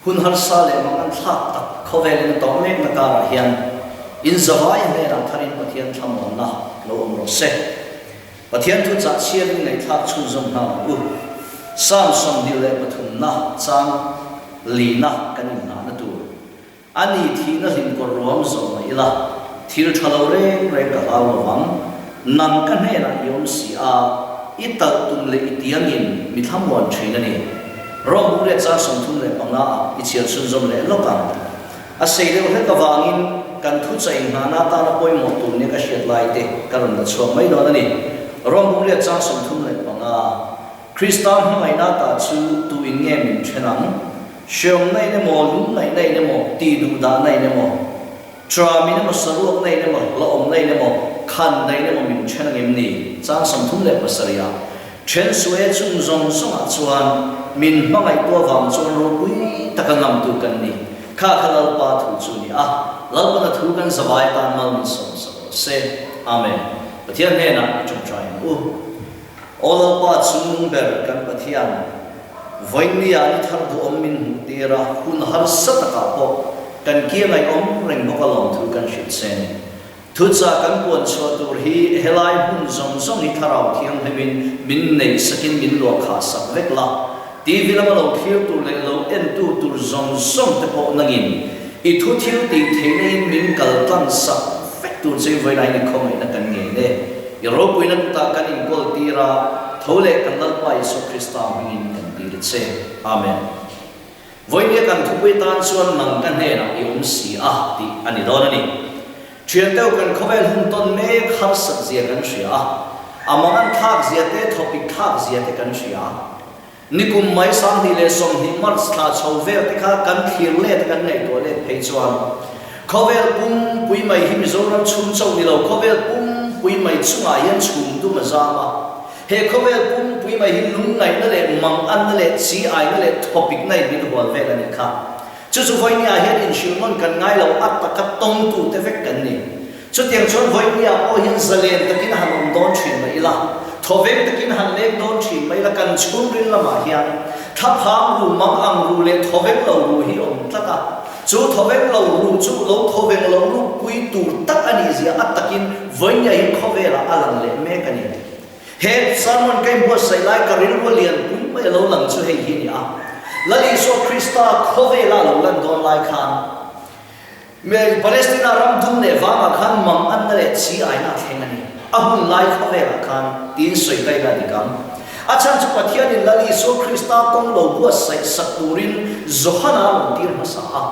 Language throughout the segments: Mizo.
Hun harsa leh mangan thlak tak khawvelin a tawh mekna karah hian in zavai hnenah tharin Pathian thlamuanna lo awm rawh se. Pathian thu chah chhiarin ngaihthlak chhunzawm nghal ang u. Psalm 23na chang lina kan inhnahna tur A ni thihna hlim kawr ruam zawh mai ila, thil tha lo reng reng ka hlau lo vang. Nang ka hnenah i awm si a, i talh tum leh i tiangin mi thlamuan thin a ni. Rawng buk leh char 35 ah i chhiar chhunzawm leh lawk ang. A sei deuh hlek avangin kan thuchaih nghahna atana pawimawh tur nia ka hriat lai te ka rawn la chhuak mai dawn a ni. Rawng buk leh char 35. Krista hmangaihna ta chu tu in nge min then ang? Hreawmna in emaw, lungngaihna in emaw, tih duh dahna in emaw, tram in emaw, saruakna in emaw, hlauhawmna in emaw, khanna in emaw min then ang em ni? Chang 37 ah then suh e chung zawng zawngah chuan min hmangaihtu avang chuan ropui taka ngamtu kan ni. Kha kha Lalpa thu chu a ni a, Lalpana thu kan zavai atan mal min sawm sak rawh se. Amen. Pathian hnenah i tawngtai ang u. Aw Lalpa chungnung ber kan Pathian, vawinia ni thar duhawm min hmuh tir a, hun harsa takah pawh kan kia ngaihawm reng bawk a lawmthu kan hrilh che ni. Thuchah kan puan chhuah tur hi helai hmun zawng zawng hi Thlarau Thianghlimin min neih sakin min luah khah sak vek la. TV lama lo thlir tur leh lo entu tur zawng zawng te pawh nangin i thu thil tih theihna in min kal tlang sak vek tur che vawiin ain i khawngaihna kan ngen e. I ropuina kutah kan inkawl tir a, tho leh kan Lalpa Isua Krista hmingin kan tir che. Amen. Vawinia kan thupui tan chuan nang ka hnenah i awm si a tih a ni dawn a ni. Thianteu kan khawvel hun tawn mek harsat zia kan hria a, a mangan thlak zia te thawpik thlak zia te kan hria a. Nikum mai 2020 March thla chho vel te kha kan thlir let a kan ngaihtuah let phei chuan khawvel pumpui mai hi Mizoram chhung chauh ni lo khawvel pumpui mai chungah hian chhum dum a zam a. He khawvel pumpui mai hi lungngaihna leh manganna leh chi aina leh thawpikna in min hual vel a nih kha. Chu chu vawinia hian inhrilh nawn kan ngai lo a taka tawngtute vek kan ni. Chutiang chuan vawinia pawh hian zalen takin a han awm dawn thin mai ila, thawveng takin a han leng dawn thin mai ila kan chhungril lamah hian thlaphang ru, mang ang ru leh thawveng lo ru hi awm tlat a. Chu thawveng lo ru chu lo thawveng lo ru pui tur tak a nih zia a takin vawinia hi khawvelah a lang leh mek a ni. He sermon ka inbuatsaih lai ka rilru a lian pui mai a lo lang chu hei hi a ni a, Lal Isua Krista khawvela a lo lan dawn lai khan Palestina ram dum leh vangah khan mang anna leh chi aina a thleng a ni. A hun lai khawvelah khan tiin sawi ta ila dik ang. A chhan chu Pathianin Lal Isua Krista kawng lo buatsaih sak turin Johana a rawn tir hmasa a.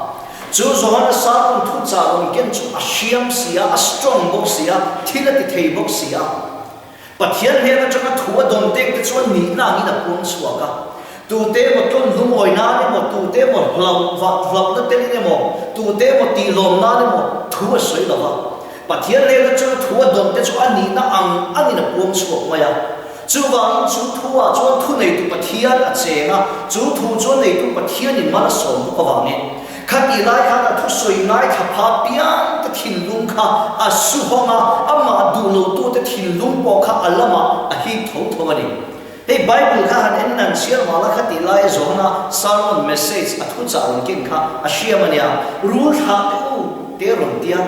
Chu Johana sermon thuchah rawn ken chu a hriam si a, a strong bawk si a, thil a ti thei bawk si a. Pathian hnen atanga thu a dawn tek te chuan nihna angin a puang chhuak a. Tute emaw tlawn lungawi nan emaw, tute emaw hlauh vah hlauhna telin emaw, tute emaw tihlawm nan emaw thu a sawi lo va. Pathian hnen atanga thu a dawn te chu a nihna ang angin a puang chhuak mai a. Chuvangin chu thu ah chuan thu neitu Pathian a cheng a, chu thu chuan neitu Pathianin mal a sawm bawk avangin Khatih lai khan a thusawi ngaithla pha piang te thinlung kha a su hawng a, amah duh lotute thinlung pawh kha a lamah a hip tho tho a ni. Hei Bible kha han en nan chhiar mah la khatih laia Johana sermon message a thuchah rawn ken kha a hriam a nia, Rul thlah teh u te rawn tia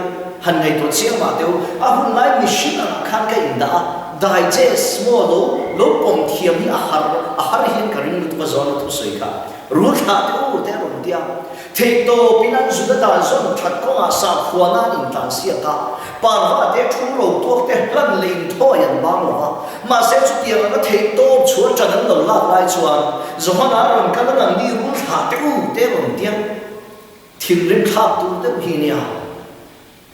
han ngaihtuah chiang mah teh u, a hun lai mihring angah khan ka indah a, digest maw lo lo pawm thiam hi a har a har hian ka ring lutuk a Johana thusawi kha. Rul thlah teh u te a rawn ti a. Theih tawpin an zun a dan zawn that kawngah sakhuana an intlan siak a, parva te thu ro tuak te hlan leh inthawi an bang lo va. Mahse chutiang anga theih tawp chhuah ṭan an lo lak lai chuan Johana a rawn kal a nangni rul thlah teh u te a rawn ti a. Thinrim thlak tur deuh hi nia.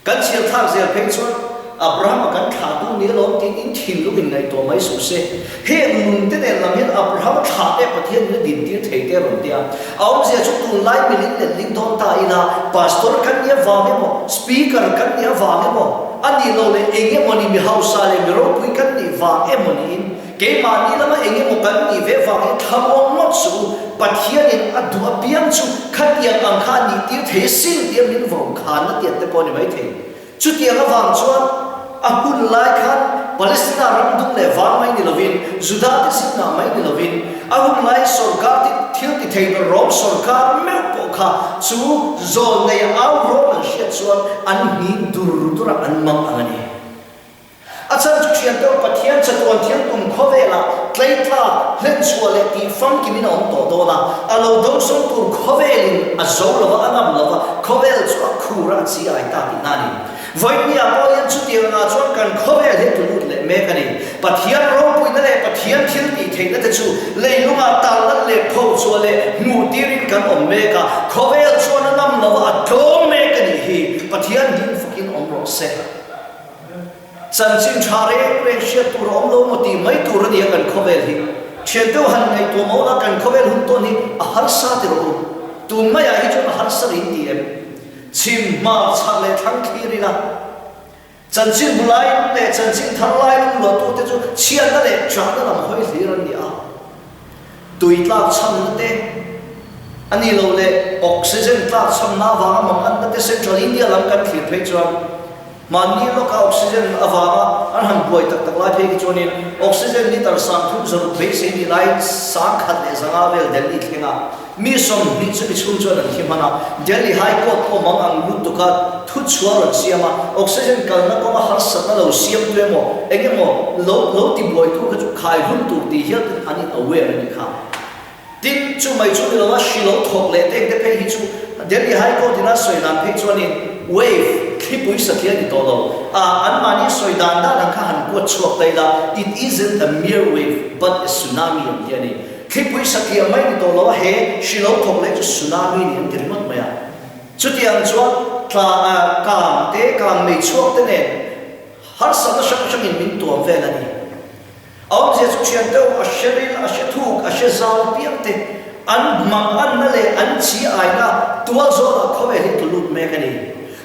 Kan chhiar thlak zel phei chuan Abraham-a kan thlah tu ni alawm tiin in thinlung in ngaihtuah mai suh se. Heng nun te nen lam hian Abraham-a thlah te Pathian in a din tir thei te a rawn ti a. A awmzia chu tunlai milin let ling dawn ta ila Pastor kan nih avang emaw, Speaker kan nih avang emaw, a nih loh leh eng emaw ni mi hausa leh mi ropui kan nih vang emaw niin Keimahni lama eng emaw kan nih ve vangin thlamuang ngawt suh u, Pathianin a duh apiang chu khatiang ang kha a nih tir thei asin tia min vawm khan a tiat te pawh a ni maithei. Chutiang avang chuan a hun lai khan Palestina ram dum leh vang mai ni lovin, Juda te zingah mai ni lovin, A hun lai sorkar ti thil ti thei ber Rom sorkar meuh pawh kha chu zawlnei a au rawn an hriat chuan an hnin dur dur a an mang ang a ni. A chhan chu thian deuh Pathian chatuan thil tum khawvelah tleitlak, hlenchhuah leh tih famkimin a awm tawh dawn a, a lo dawngsawm tur khawvelin a zo lova, a ngam lova, khawvel chu a khur a, a chi ai ta tihna a ni. Vawinia pawh hian chutiang angah chuan kan khawvel hi a tlu lut leh mek a ni. Pathian ropuina leh Pathian thil tih theihna te chu leilungah tarlan leh phochhuah leh hmuh tirin kan awm mek a, khawvel chuan a ngam lova a tlawm mek a nih hi. Pathian hlim fakin awm rawh se. Chanchin tha reng reng hriat tur a awm lo maw tih mai tur a ni a kan khawvel hi. Thian deuh han ngaihtuah maw la kan khawvel hun tawn hi a harsa ti rawh u. Tun maiah hi chuan a harsa rin ti em? Chhim, hmar, chhak leh thlang thlir ila chanchin bu lai leh chanchin thar lai lung luahtute chu chhiatna leh ṭahna lam hawi hlir an ni a. Tui tlak chhamna te a ni lo leh oxygen tlak chhamna avanga manganna te Central India lam kan thlir phei chuan Mahni lawka oxygen avanga an han buai tak tak lai phei khi chuanin oxygen liter 30 zaruk beisei ni laiin 1100 vel Delhi thlenga mi 20 chumi chhung chuan an thi hman a. Delhi High Court pawh mang ang lutuk a thu chhuah rawn siam a, oxygen kalna kawnga harsatna lo siam tu emaw eng emaw lo lo ti buaitu kha chu khai hlum tur tih hial ten an in aware a nih kha. Tin, chu mai chu ni lova hri lo thawk leh teng te phei hi chu Delhi High Court in a sawi dan phei chuanin wave, thlipui satliah ni tawh lo a, anmahni sawi dan dan ang kha han kuat chhuak ta ila, it isn't a mere wave but a tsunami an ti a ni. Thlipui satliah mai ni tawh lo a, he hri lo thawk leh chu tsunami ni an ti ringawt mai a. Chutiang chuan tla, kang te, kang mei chhuak te nen harsatna hrang hrangin min tuam vel a ni. A awmzia chu thian deuh, a hre ril, a hre thuk, a hre zau piang te an manganna leh an chi aina tual zawnah khawvel hi tlu lut mek a ni.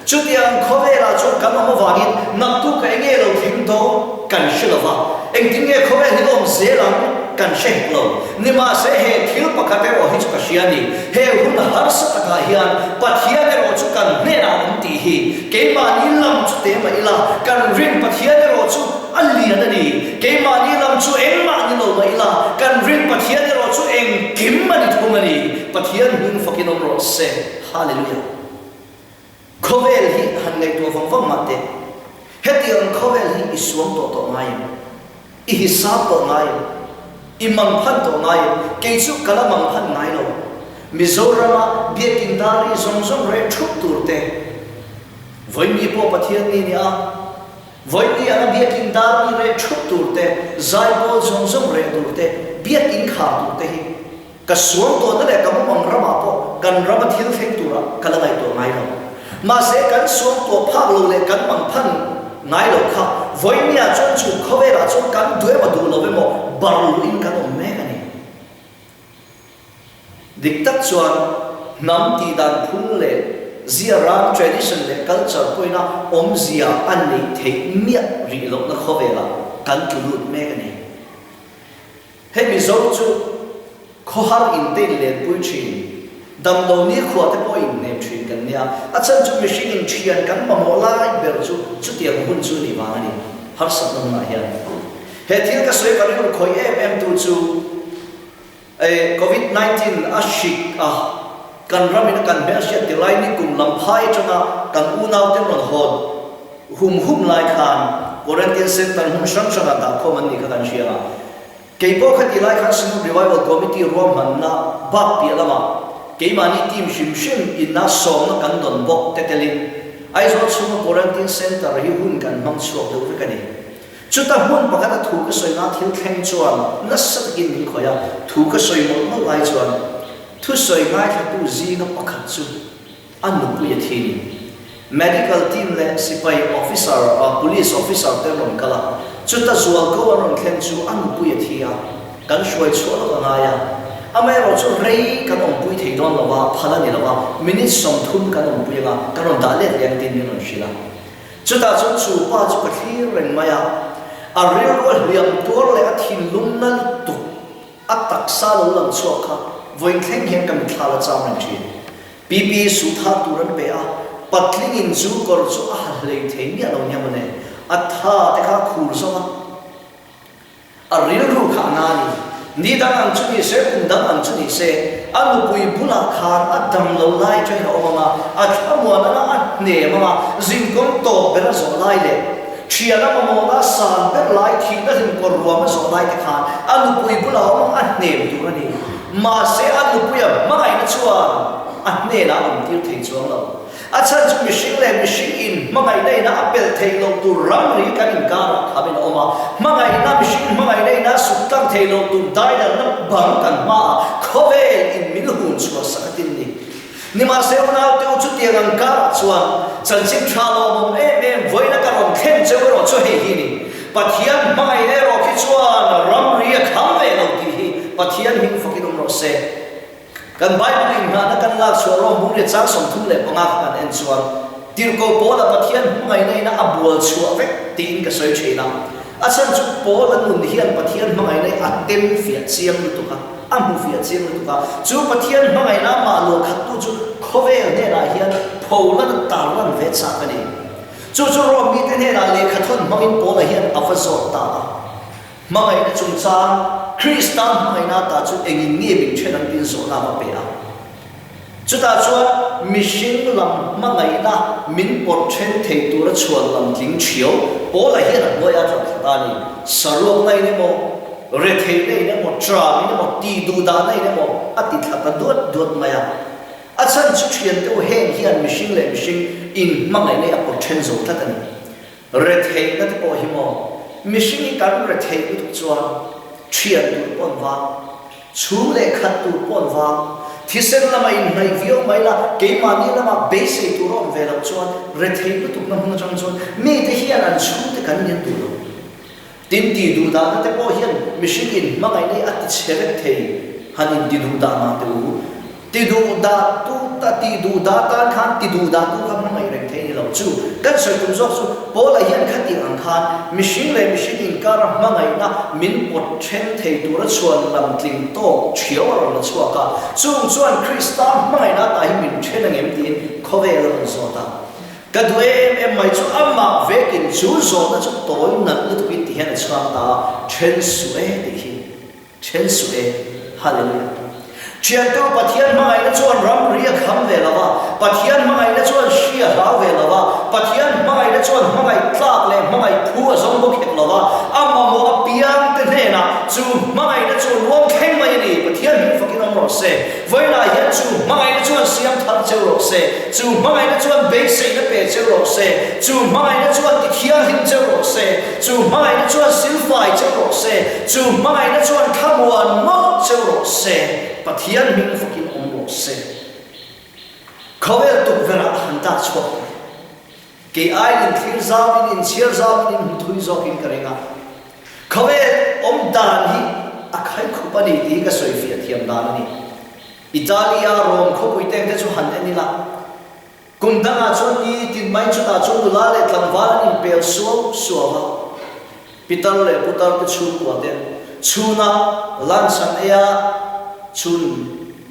Chutiang khawvelah chuan kan awm avangin naktuk ka enge lo thleng dawn kan hre lo va, engtin nge khawvel hi awm zel ang kan hre hek lo. Nimahse he thil pakhat erawh hi chu ka hria a ni, he hun harsa takah hian Pathian erawh chu kan hnenah a awm tih hi keimahni lam chu te mah ila kan rin Pathian erawh chu A lian a ni. Keimahni lam chu engmah ni lo mah ila, kan rin Pathian erawh chu engkim a ni thung a ni. Pathian hming fakin awm rawh se. Hallelujah. Khawvel hi han ngaihtuah vang vang mah teh. Hetiang khawvel hi i suam tawh tawh ngai em? I hisap tawh ngai em? I mangphan tawh ngai em? Kei chu ka la mangphan ngai lo. Mizorama biakin dar ri zawng zawng reh thup tur te. Vawimi pawh Pathian ni nia. Vawini anga biakin dar mi reh thup tur te, zaipawl zawng zawng reh tur te, biakin khar tur te hi ka suam tawhna leh ka mumang ramah pawh kan rama thil thleng turah ka la ngaihtuah ngai lo. Mahse kan suam tuah phak lo leh kan mang phan ngai lo kha vawinia chuan chu khawvelah chuan kan duh emaw duh lo emaw bar luhin kan awm mek a ni. Dik tak chuan hnam tih dan phung leh zia ram, tradition leh culture pawhin-a awmzia a neih theih miah rih lohna khawvelah kan tlu lut mek a ni. Hei Mizo chu khawhar in te in lenpui thin, damlo nikhua te pawh in hnem thin kan nia, a chhan chu mihring in thian kan mamawh lai ber chu chutiang hun chu ni vang a ni, harsatna hunah hian. He thil ka sawi ka rilru khawih em em tu chu e Covid 19 a hrik a, kan ram in a kan hmelhriat ti lai ni kum lam phai atanga kan unau te rawn hawn hum hum lai khan quarantine center hmun hrang hrang ah dah khawm an nih kha kan hria a. Kei pawh kha ti lai khan Synod Revival Committee ruahmanna bak piah lamah keimahni team hrim hrim inna sawmna kan dawn bawk te telin Aizawl chhunga quarantine center hi hun kan hmang chhuak deuh vek a ni. Chuta hmun pakhata thu ka sawina thil thleng chuan nasa takin min khawih a, thu ka sawi mawlh mawlh lai chuan thusawi ngaithlatu zinga pakhat chu a nupui a thi ni. Medical team leh sipai officer, police officer te an rawn kal a, chuta zualko an rawn thlen chu a nupui a thi a, kan hruai chhuah lawk a ngai a. Amaherawhchu rei kan awmpui thei dawn lo va, phal a ni lo va, minute 30 kan awmpui anga kan rawn dah let leh ang tiin min rawn hrilh a. Chutah chuan chu pa chu ka thlir reng mai a, a rilru a hliam tuar leh a thinlung na lutuk a taksa lo lang chhuak kha vawiin thleng hian ka mitthla la cham reng thin. PP suit hak tur an pe a, patlingin chu kawr chu a ha hlei thei miah lo nia mawle, a tha te kha a khur zawk a. A rilru kha a na a ni. Ni dang ang chu ni se, kum dang ang chu ni se, a nupui bulah khan a dam lo lai atangin a awm ang a, a thlamuan ang a, a hnem ang a, zinkawng tawp ber a zawh lai leh thian a mamawhna san ber lai, thihna hlimkawr ruam a zawh lai te khan a nupui bulah a awm ang a, hnem tur a ni. Mahse, a nupuia hmangaihna chuan a hnenah a awmtir thei chuang lo. A chhan chu mihring leh mihring in hmangaihna ina a pelh theih loh tur ramri kan inkarah khamin a awm a, hmangaihna mihring hmangaihna ina suk tlang theih loh tur daidarna bang kan hmaah khawvel in min hun chhuah sak a tin ni. Nimahse unaute u chutiang ang karah chuan chanchin tha lawmawm em em vawiina ka rawn thlen cheu erawh chu hei hi ni. Pathian hmangaihna erawh khi chuan ramri a kham ve lo tih hi Pathian hming fakin awm rawh se. Kan Bible inngahna kan lak chhuah rawng bung leh chang 35 kha kan en chuan Tirhkoh Paula Pathian hmangaihna ina a bual chhuah vek tiin ka sawi thin a. A chhan chu Paula nun hian Pathian hmangaihna hi a tem fiah chiang lutuk a, a hmu fiah chiang lutuk a. Chu Pathian hmangaihna amah luah khattu chu khawvel hnenah hian pholan a tarlan ve chak a ni. Chu chu Rom mite hnenah lehkha thawn hmangin Paula hian a va zawt ta a. Hmangaihna chungchang, Krista hmangaihna ta chu engin nge min then ang tiin zawhna va pe a. Chutah chuan mihring lam hmangaihna min pawt then thei tura chhuan lam tling thiau Paula hian a hnuai a tlan thla ta a ni. Saruakna in emaw, retheihna in emaw, tram in emaw, tih duhdahna in emaw a ti thla ta duat duat mai a. A chhan chu thiante u heng hian mihring leh mihring inhmangaihna hi a pawt then zo tlat a ni. Retheihna te pawh hi maw? Mihring hi kan retheih lutuk chuan thian tur pawh an vang, chhung leh khat tur pawh an vang, thisen lama inhnaih viau mai la, keimahni lama beisei tur a awm ve loh chuan retheih lutukna hmun atang chuan mite hian an chhungte kan lian duh lo. Tin, tih duh dahna te pawh hian mihring in hmangaihna hi a ti chhe vek thei, han in ti duh dah mah teh u. Ti duh dah tu ta ti duh dah tan khan ti duh dah tu kha hmangaih reng thei ni lo. Chu kan sawi tum zawk chu Paula hian khatiang ang khan mihring leh mihring inkara hmangaihna min pawt then thei tura chhuan lam tling tawk thiau a rawn la chhuak a, chung chuan Krista hmangaihna tah hi min then angem tiin khawvel a rawn zawt a. Ka duh em em mai chu amah vekin chu zawhna chu tawi nalh lutukin ti hian a chhang ta a, Then suh e tih hi, then suh e, Hallelujah. Thiante u Pathian hmangaihna chuan ramri a kham ve lo va, Pathian hmangaihna chuan hri a hlau ve lo va, Pathian hmangaihna chuan hmangaih tlak leh hmangaih phu a zawng bawk hek lo va, a mamawh apiang te hnenah chu hmangaihna chu a nuam thleng mai a ni, Pathian hming fakin awm rawh se. Vawiinah hian chu hmangaihna chuan siam thar cheu rawh se, chu hmangaihna chuan beiseina pe cheu rawh se, chu hmangaihna chuan tithianghlim cheu rawh se, chu hmangaihna chuan silfai cheu rawh se, chu hmangaihna chuan thlamuan mawlh cheu rawh se, Pathian hming fakin awm rawh se. Khawvel tukverh ah han dak chhuak teh. Kei aiin inthlir zauin, inchhiar zauin, inhmu thui zawkin ka ring a. Khawvel awm dan hi a khaikhup a ni tih hi ka sawi fiah thiam dan a ni. Italy-a Rome khawpui teng te chu han en ila, kum dangah chuan ni tin mai chutah chuan nula leh tlangval an inpel suau suau a. Pitar leh putar te chhungkua ten chhunah lunch an ei a, chhun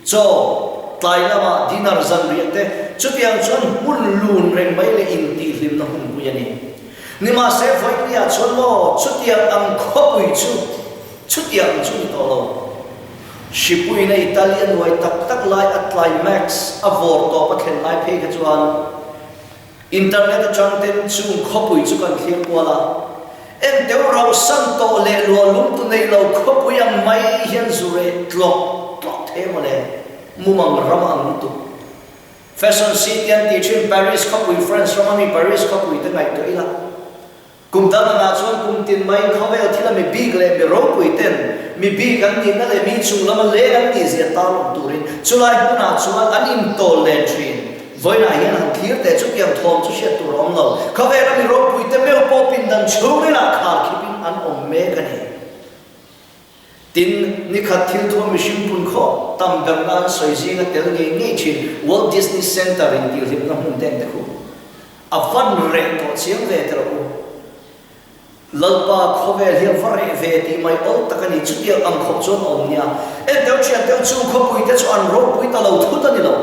chaw, tlai lamah dinner zanriah te chutiang chuan hmun lun reng mai leh intihhlimna hunpui a ni. Nimahse vawinia chuan maw chutiang ang khawpui chu chutiang ang chu ni tawh lo. Hripuiin a Italy a nuai tak tak lai a climax a vawr tawp a thlen lai phei kha chuan Internet atang ten chung khawpui chu kan thlir kual a, enteu rauhsan tawh leh luah lum tu nei lo khawpui ang mai hian zu reh tlawk tlawk thei maw le, mumang ram ang lutuk. Fashion city an tih thin Paris khawpui France rama mi Paris khawpui te ngaihtuah ila. Kum dang angah chuan kum tin maiin khawvel thila mi bik leh mi ropui ten mi bik an nihna leh mi chung lama leng an tih zia tarlawm turin chulai hmunah chuan an intawl len thin. Vawiinah hian han thlir teh chutiang thawm chu hriat tur a awm lo. Khawvela mi ropui te meuh pawh pindan chhungrilah khar khipin an awm mek a ni. Tin, nikhat thil thua mihring pun khawp tam berna an sawi zinga tel ngei ngei thin Walt Disney Center in tihhlimna hmun te an te khuh. A van reh tawh chiang ve teh rawh u. Lalpa khawvel hi a va reh ve tih mai awl tak a ni, chutiang ang khawp chuan a awm nia. Enteu thian teu chung khawpui te chu an ropui ta lo thut a ni lo.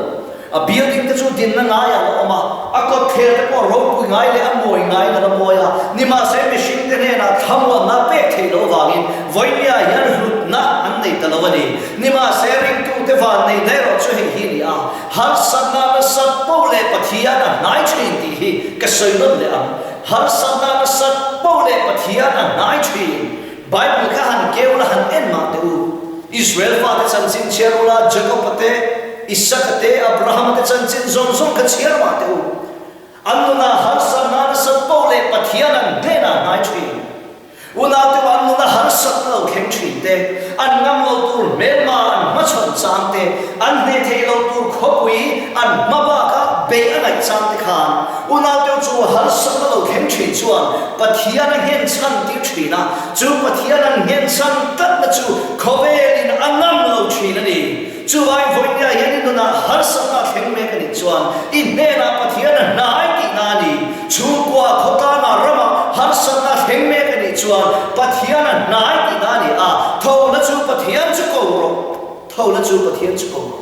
A building te chu dinna ngaiah a la awm a, a kawtthler te pawh ropui ngai leh a mawi ngaiin a la mawi a, nimahse mihring te hnenah thlamuanna pek theih loh avangin vawinia hian hlutna an. nei ta lo a ni. Nimahse, ringtute vanneihna erawh chu hei hi a ni a, harsatna nasat poh leh Pathian a hnai thin tih hi ka sawi nawn leh ang. Harsatna nasat poh leh Pathian a hnai thin. Bible kha han keu la han en mah teh u. Israel fate chanchin chhiar ula, Jacob-a te, Isaka te, Abraham-a te chanchin zawng zawng kha chhiar mah teh u. An nunah harsatna nasat poh leh Pathian an hnenah hnai thin. Unaute an nuna harsatna lo thleng thin te, an ngam lo tur hmelma an hmachhawn chang te, an hneh theih lo tur khawpui an hma baka bei a ngaih chang te khan unaute chu harsatna lo thleng thin chuan Pathian a nghenchhan tir thin a, chu Pathian an nghenchhan tlatna chu khawvelin a ngam lo thin a ni. Chuvai vawinia hian i nunah harsatna a thleng mek a nih chuan i hnenah Pathian a hnai tihna a ni. Chhungkua khawtlangah ramah harsatna a thleng mek a nih chuan Pathian a hnai tihna a ni a, Thona chu Pathian chu ko rawh, Thona chu Pathian chu ko rawh.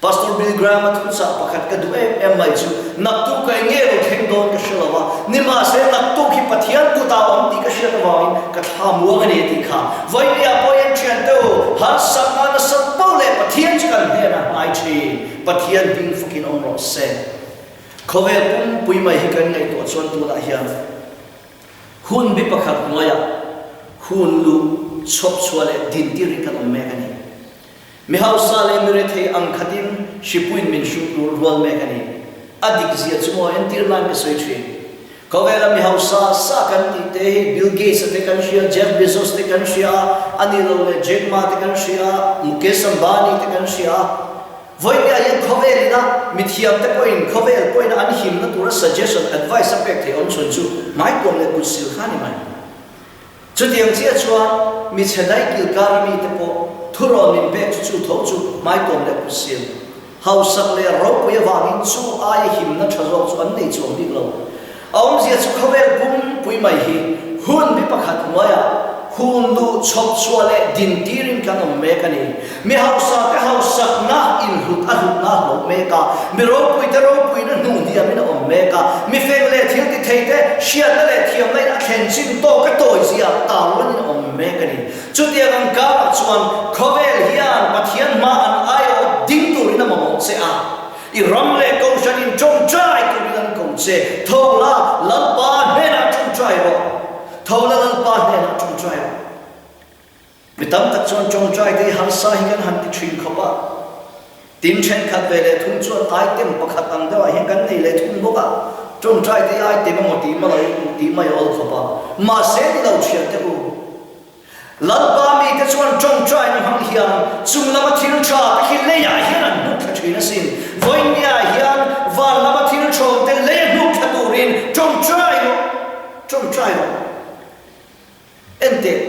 Pastor Bill Graham-a thuchah pakhat ka duh em em mai chu, Naktuk ka eng nge lo thleng dawn ka hre lo a, nimahse naktuk hi Pathian kutah a awm tih ka hriat avangin ka thla muang a ni a tih kha. Vawinia pawh hian thiante u, harsatna nasa poh leh Pathian chu kan hnenah hnai thin. Pathian hming fakin awm rawh se. Khawvel pumpui mai hi kan ngaihtuah chuan tunah hian hun bi pakhat hnuaiah hun luh chhawp chhuah leh dintir in kan awm mek a ni. Mi hausa leh mi rethei ang khatin hripuiin min hrut tur rual mek a ni. A dik zia chu maw entir nan ka sawi thin. Khawvela mi hausa sa kan tih te hi Bill Gates a te kan hria, Jeff Bezos te kan hria a, a nih loh leh Jack Ma te kan hria a, Mukesh Ambani te kan hria a. Vawinia hian khawvel ina mi thiam te pawhin khawvel pawhin an himna tura suggestion, advice a pek theih awm chhun chu hmaikuam leh kutsil kha a ni mai. Chutiang chiah chuan mi chhe daih kil kara mite pawh thurawn min pek chu chu tho chu hmaitawm leh kutsil, hausak leh ropui avangin chu aia himna tha zawk chu an nei chuang bik lo. A awmzia chu khawvel pumpui mai hi hun bi pakhat hnuaiah hun luh chhawp chhuah leh din tirin kan awm mek a ni. Mi hausa te hausakna inhlut a hlutna a hlawh mek a, mi ropuite ropuina hnuh hniamin a awm mek a, mi feng leh thil ti thei te hriatna leh thiamna in a thlen chin tawk a tawizia tarlanin a awm mek a ni. Chutiang ang karah chuan khawvel hian Pathian hma an aiawh ding turin a mamawh che a, i ram leh kohhran in tawngtai turin an ko che. Tho la, Lalpa hnenah tawngtai rawh. Tho la, Lalpa hnenah tawngtai rawh. Mi tam tak chuan tawngtai te hi harsa hi kan han ti thin khawp a, tin thenkhat ve leh thung chuan item pakhat ang deuhah hian kan nei leh thung bawk a, tawngtai te hi item emaw tih ma lo tih mai a awl khawp a, mahse ni lo thian te u. Lalpa mite chuan tawngtaina hmang hian chung lama thil tha te khi leiah hian an hnuk thla thin asin. Vawinia hian van lama thil thawn te lei a hnuk thla turin tawngtai rawh, tawngtai rawh. Enteh,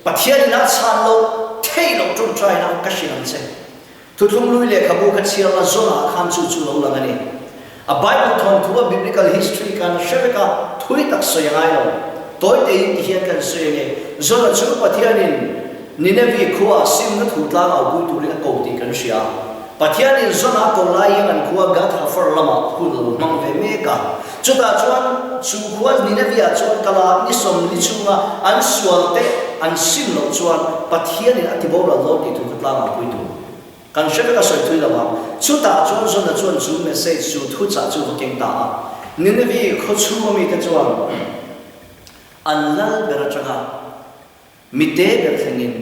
Pathian in a chhan lo theih loh tawngtaina ka hrilh ang che. Thuthlung lui lehkhabu kha chhiar la zawnah khan chu chu lo lang a ni. A Bible thawnthu a Biblical history khan hre vek a, thui tak sawi a ngai lo. Tawi tein ti hian kan sawi ange, Zona chu Pathianin Nineveh khua simna thu tlang au pui turin a ko tih kan hria. Pathianin Zona a ko lai hian an khua Gath-hapher lamah hun a lo hmang ve mek a. Chutah chuan chu khua Nineveh-ah chuan kala ni 40 chhunga an sual te an sim loh chuan Pathianin a tiboral dawn tih thu kha tlangah pui tur kan hre vek a sawi thui lo a. Chutah chuan Zona chuan chu message chu thuchah chu va keng ta a. Nineveh khaw chhunga mite chuan an lal ber atanga Mite ber thlengin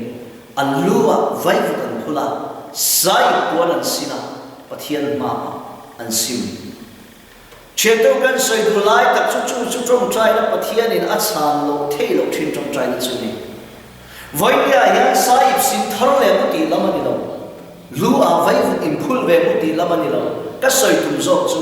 an lu ah vaivut an phul a, sai puan an sin a, Pathian hmaah an sim. Thiantu kan sawi duh lai tak chu chu chu tawngtaina Pathianin a chhan loh theih loh thin tawngtaina chu ni. Vawinia hian sai ip sin thar leh mu tih lam a ni lo, lu ah vaivut in phul ve mu tih lam a ni lo, ka sawi tum zawk chu.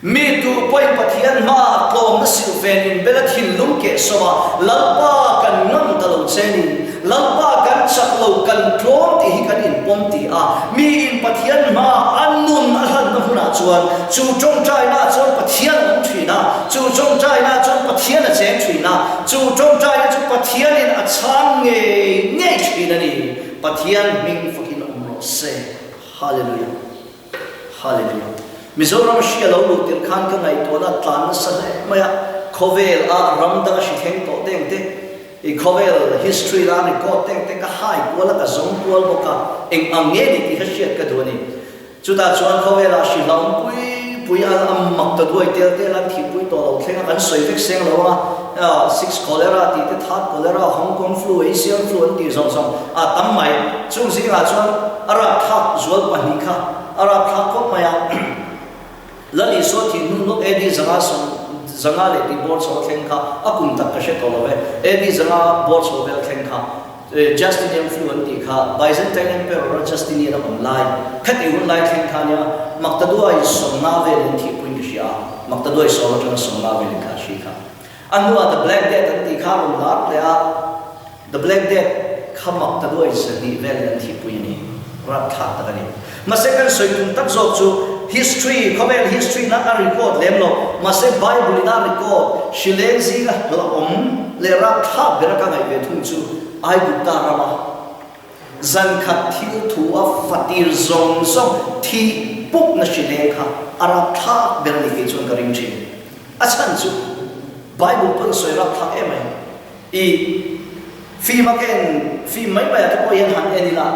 Mi tu pawhin Pathian hmaah tlawmna silhfen in bel a thinlung keh sawm a, Lalpa kan ngam ta lo che ni, Lalpa kan chak lo, kan tlawm tih hi kan inpawm ti a, mi in Pathian hmaah a nun a hlanna hunah chuan chu tawngtainaah chuan Pathian a awm thin a, chu tawngtainaah chuan Pathian a cheng thin a, chu tawngtaina chu Pathianin a chhang ngei ngei thin a ni. Pathian hming fakin awm rawh se. Hallelujah. Hallelujah. Mizoram hri a lo luh tirh khan ka ngaihtuahna a tlan nasa hle mai a, khawvel a ram dang a hri thleng tawh te ang te. I khawvel history la record te te ka hai kual a, ka zawng kual bawk a, eng ang nge ni tih kha hriat ka duh a ni. Chutah chuan khawvelah hrilhawm pui pui a a mak ta duai tel tel a, thihpui tawh lo thleng a, kan sawi vek seng lo a, six cholera tih te, third cholera, Hong Kong flu, Asian flu an tih zawng zawng a tam mai. Chung zingah chuan a rapthlak zual pahnih kha a rapthlak khawp mai a. Lal Isua thinhnung lawk AD 150 leh tih bawr chho a thleng kha a kum tak ka hre tawh lo e. AD 500 bawr chho vel thleng kha Justinian flu an tih kha Byzantine Emperor a Justinian a awm lai khatih hun lai thleng kha nia Maktaduai 50 velin thihpuiin ka hria a, Maktaduai 10 atanga 50 velin kha a hri kha. A hnuah The Black Death an tih kha a rawn lar leh a, The Black Death kha mak ta duai 200 velin an thihpui a ni. Rapthlak tak a ni. Mahse kan sawi tum tak zawk chu history, khawvel history na a record lem lo, mahse Bible in a record hrileng zinga hlauhawm leh rapthlak bera ka ngaih ve thung chu Aigupta rama Zankhat thil thu a fatir zawng zawng thih pukna hrileng kha a rapthlak ber a ni kei chuan ka ring thin. A chhan chu Bible pawn sawi rapthlak em mai. I film a ka en film mai mai ah te pawh hian han en ila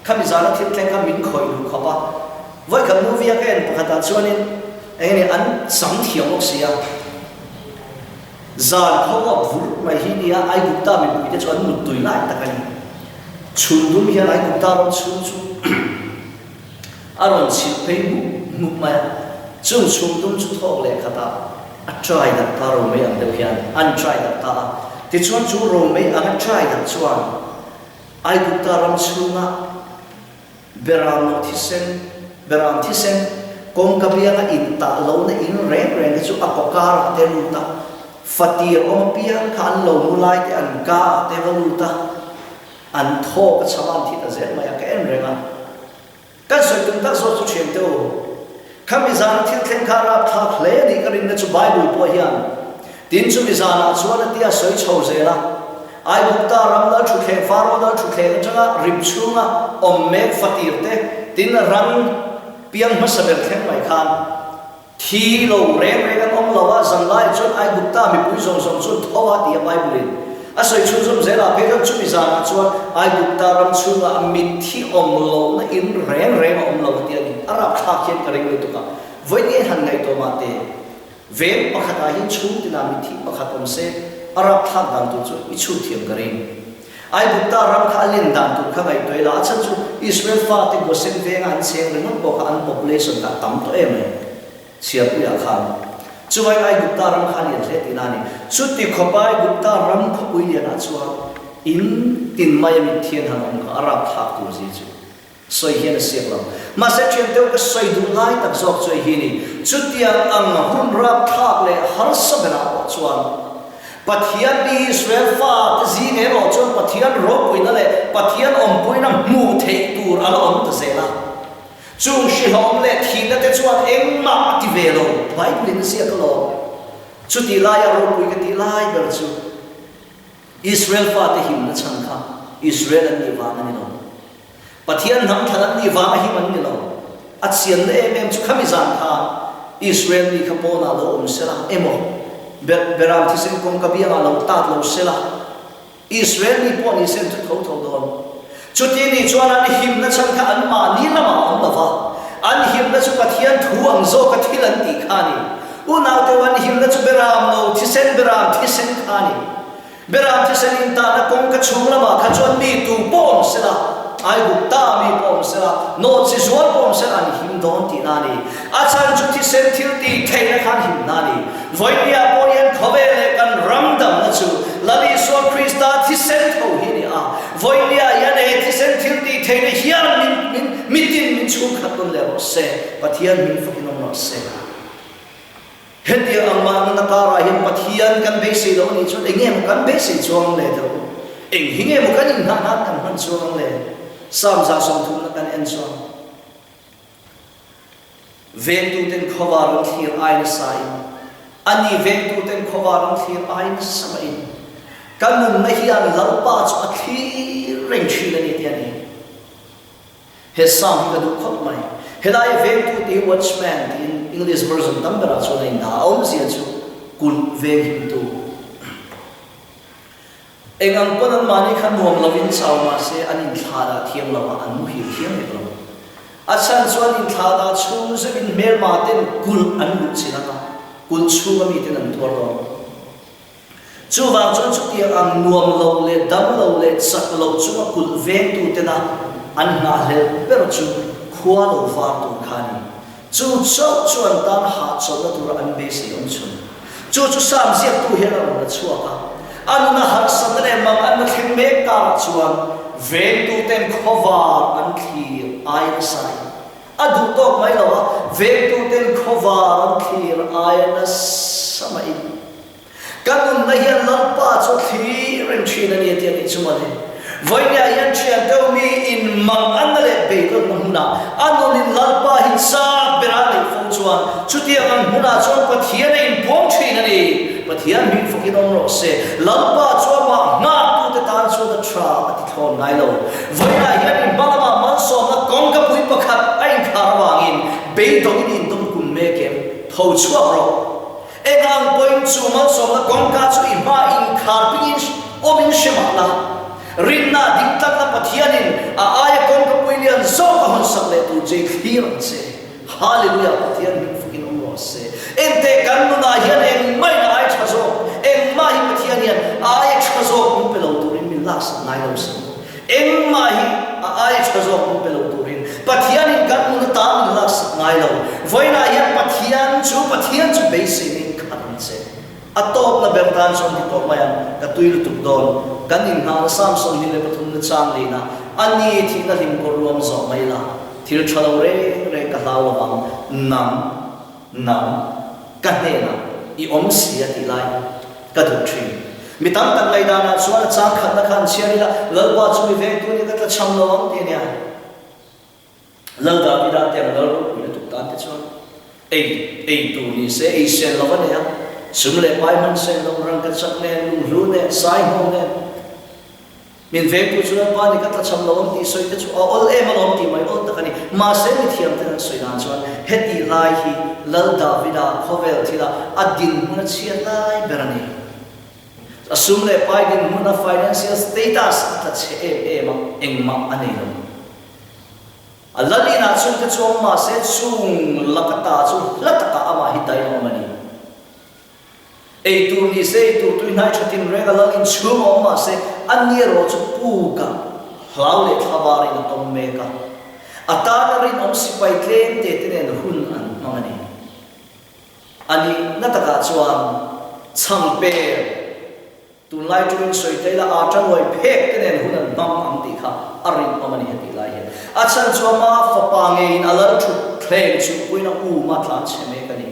khami zana thil thleng kha min khawih duh khawp a. Vawikhat movie a ka en pakhat ah chuanin eng nge an chang thiam bawk si a. Zan khawuap vur mai hi nia Aigupta mipuite chu an muttui lai tak a ni. Chhun dum hian Aigupta ram chhung chu a rawn chhilh phei hmup hmup mai a. Chung chhun dum chu thawk leh khatah a try dak ta romei ang deuh hian an try dak ta a. Tichuan chu romei anga try dak chuan Aigupta ram chhunga Beram lo thisen, beram thisen, kawngka bianga intah lohna in reng reng te chu a kaw karah te lut a, fatir awm apiang kha an lo mu lai te an ka ah te va lut a, an thawk a chham a an thi ta zel mai a, ka en reng a. Kan sawi tum tak zawk chu thian te u, khami zana thil thleng kha rapthlak hle a nih ka rinna chu Bible pawh hian Tin, chumi zanah chuan a tia sawi chho zel a, Aigupta ram lal thutthleng, Faro lal thutthleng atanga rip chhunga awm mek fatir te, tin ran piang hmasa ber thleng mai khan thi lo reng reng an awm lo a, zanlaiah chuan Aigupta mipui zawng zawng chuan tho a ti a Bible-in a sawi chhunzawm zel a, phei chuan chumi zanah chuan Aigupta ram chhungah mitthi awm lohna in reng reng a awm lo a ti a ni. A rapthlak hian ka ring lutuk a, vawiin han ngaihtuah mah teh. Veng pakhatah hian chhung tinah mitthi pakhat awm se, a rapthlak dan tur chu i chhut thiam ka ring. Aigupta ram kha a len dan tur kha ngaihtuah ila, a chhan chu Israel fate Gosen venga an cheng ringawt pawh kha an population kha a tam tawh em mai, chhiarpuiah khan. Chuvangin Aigupta ram kha a lian hle tihna a ni. Chuti khawpa Aigupta ram khawpui lianah chuan in tin maia mitthi an han awm kha a rapthlak tur zia chu. Sawi hian a siak lo. Mahse thian deuh ka sawi duh lai tak zawk chu hi ni. Chutiang ang hun rapthlak leh harsa berah pawh chuan Pathian mi Israel fate zing erawh chuan Pathian ropuina leh Pathian awmpuina hmuh theih tur a la awm ta zel a. Chung hrihawm leh thihna te chuan engmah a ti ve lo. Bible in a ziak alawm. Chutih laia ropui ka tih lai ber chu Israel fate himna chhan kha Israel an nih vang a ni lo. Pathian hnam thlan an nih vang a him an ni lo. A chianna em em chu khami zan khan Israel mi kha pawnah lo awm sela emaw, Beram thisen kawngka biangah lo tat lo sela, Israel mi pawh ni se an thu tho tho dawn. Chuti nih chuan an himna chhan kha anmahni lamah a awm lo va, an himna chu Pathian thu ang zawka thil an tih kha a ni. Unaute u, an himna chu Beram lo thisen, Beram thisen kha a ni. Beram thisen intahna kawngka chhung lamah kha chuan mi tu pawh awm sela, Aigupta mi pawh awm sela, nawhchi zual pawh awm sela an him dawn tihna a ni. A chhan chu thisen thil tih theihna khan himna a ni. Vawinia pawh hian khawvel leh kan ram damna chu Lal Isua Krista thisen tho hi a ni a. Vawinia hian he thisen thil tih theihna hian min min mitin min chhungkhat nawn leh rawh se, Pathian min fakin awm rawh se. Hetiang ang mahna karah hian Pathian kan beisei loh anih chuan eng nge maw kan beisei chuang ang le teh u? Eng hi nge maw kan inhnah nan kan hman chuang ang le? Psalm 130 kan en chuan Vengtuten khawvar an thlir ai nasa in, ani vengtuten khawvar an thlir ai nasa mahin ka nunna hian Lalpa chu a thlir reng thin a ni tih a ni. He Psalm hi ka duh khawp mai. Helai vengtu tih hi watchman tiin English version tam berah chuan a indah a, a awmzia chu kulh venghimtu. Eng ang pawn an mahni kha nuam lovin chau mah se an inthlah dah thiam lo a, an muhil thiam hek lo. A chhan chuan inthlah dah chhung zeuhin hmelma ten kulh an luh chin ang a, kulh chhunga miten an tuar dawn. Chuvang chuan chutiang ang nuam lo leh dam lo leh chak lo chunga kulh vengtu tena an nghahhlelh ber chu khua lo var tur kha a ni. Chu chauh chu an tan hahchawlhna tura an beisei awm chhun. Chu chu Sam ziaktu hian a rawn la chhuak a. A nuna harsatna leh mang an la thleng mek karah chuan vengtuten khawvar an thlir ai nasa in a duh tawk mai lo a, vengtuten khawvar an thlir ai nasa maiin Ka nunna hian Lalpa chu a thlir reng thin a ni a ti a nih chu mawle. Vawinia hian thian deuh mi in mang anna leh beidawnna hmunah a nunin Lalpa hi chak bera a neih fo chuan chutiang ang hmunah chuan Pathian a inpuang thin a ni. Pathian hming fakin awm rawh se. Lalpa chu amah nghaktute tan chuan a tha a ti thlawn ngai lo. Vawinia hian in hma lamah malsawmna kawngka pui pakhat a inkhar avangin beidawngin indawm kum mek em? Tho chhuak rawh. Eng ang pawhin chu malsawmna kawngka chu i hma inkhar pingin awmin hre mah la, rinna ding tlatna Pathianin a aia kawngka pui lian zawk a hawn sak leh tur che i thlir ang che. Hallelujah Pathian hming fukin awm rawh se. Enteh kan nunah hian engmah in a ai tha zawk, engmah hi Pathian hian a aia tha zawk min pe lo turin min laksak ngai lo se. Engmah hi a aia tha zawk min pe lo turin Pathianin kan nun atan min laksak ngai lo. Vawiinah hian Pathian chu Pathian chu beiseina in khat ang che. A tawpna ber tan chuan ti tawh mai ang, ka tui lutuk dawn. Kan inhnahna Samson 13 na chang lehna a ni thihna hlim kawr ruam zawh mai la, thil tha lo reng reng ka hlau lovang, nang, nang, ka hnenah i awm si a tih lai. Ka duh thin. Mi tam tak ngaihdanah chuan a chang khatna kha an chhiar ila, Lalpa chu mi vengtu nia ka tla cham lo ang ti a nia. Lal Davida te ang lal ropui lutuk tan te chuan ei ei tur ni se ei sen lo a nei a, sum leh pai hman sen lo, rangkachak nen, lunghlu nen, saihmawm nen, Min vengtu chu Lalpa ni ka tlachham lo ang tih sawi te chu a awl em alawm tih mai awl tak a ni. Mahse mithiam ten an sawi dan chuan heti lai hi Lal Davida khawvel thila a dinhmun a chhiat lai ber a ni. A sum leh pai dinhmun a financial status a tla chhe em em a, engmah a nei lo. A lal inah chungte chu awm mahse chung laka ta chu hla takah amah hi dai a awm a ni. Ei tur ni se, ei tur tui hnai tha tin reng a lal in chhung a awm mah se, a ni erawh chu puk a hlau leh thla varin a tawm mek a. A tana rinawm sipai tlem te te nen hun an hmang a ni. A nih na takah chuan chhang per Tunlai tuin sawi ta ila aa tangawi phek te nen hun an hmang ang tih kha a rinawm a ni hetih lai hian. A chhan chu ama fapa ngeiin a lal thut thleng chu puiin a um a tlan chhe mek a ni.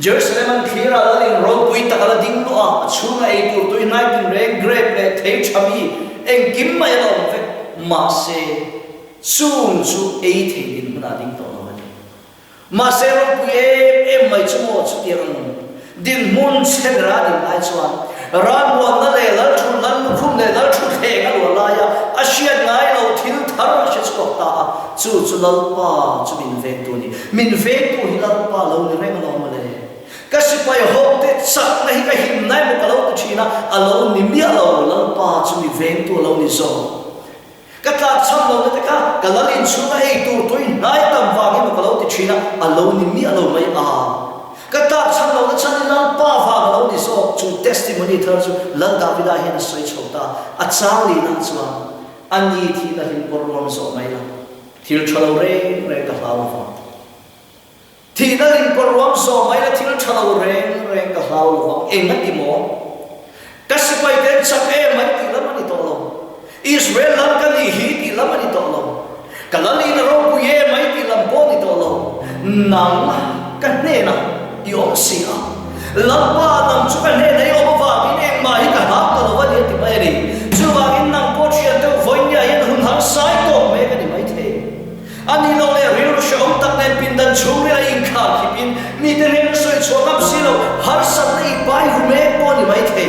Jerusalem an thlir a, lal in ropui tak a la ding luah a, a chhunga ei tur tui hnai tin reng grape leh thei tha mi engkim mai a la awm vek. Mahse, chung chu ei thei dinhmunah a ding tawh lo a ni. Mahse ropui em em mai chu maw chutiang ang dinhmun chhe bera din lai chuan ralmuanna leh lalthut lallukhum leh lalthutthleng a luah laia a hriat ngai loh thil thar a hre chhuak ta a, chu chu Lalpa chu min vengtu a ni. Min vengtu hi Lalpa lo ni reng alawm mawle. Ka sipai hawkte chakna hi ka him nai maw ka lo ti thin a, a lo ni miah lo, Lalpa chu mi vengtu a lo ni zawk. Ka tlakchham lo na te kha ka lal inchhunga ei tur tui hnai tam vang emaw ka lo ti thin a, a lo ni miah lo mai a. Ka tlakchham lo na chhan hi Lalpa vang a lo ni zawk. Chu testimony thar chu Lal Davida hian a sawi chho ta. A chang lihna chuan a ni thihna hlim pawr ruam zawh mai la, thil tha lo reng reng ka hlau avang. Thihna lim pawr ruam zawh mai la thil tha lo reng reng ka hlau lo vang. Eng a ti maw? Ka sipai te an chak em mai tih lam a ni tawh lo. Israel lam ka nih hi tih lam a ni tawh lo. Ka lal in a ropui em mai tih lam pawh a ni tawh lo. Nang ka hnenah i awm si a. Lalpa nang chu ka hnenah i awm avangin engmah hi ka hlau ta lo a ni a ti mai a ni. Chuvangin nang pawh thian deuh vawinia hian hun harsai tawk mek a ni maithei. A nih loh leh rilru hrehawm tak nen pindan chhungril a inkhar khipin mite rilru sawi chhuah ngam si lo, harsatna i pai hu mek pawh a ni maithei.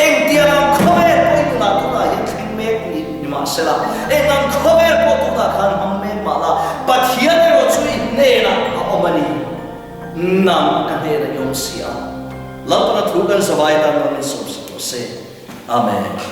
Engtiang ang khawvel pawh i nunah tunah hian thleng mek ni ni mah sela, eng ang khawvel pawh tunah khan hmang mek mah la, Pathian erawh chu i hnenah a awm a ni. Nang ka hnenah i awm si a. Lalpana thu kan zavai tan rawn in sawmsak rawh se. Amen.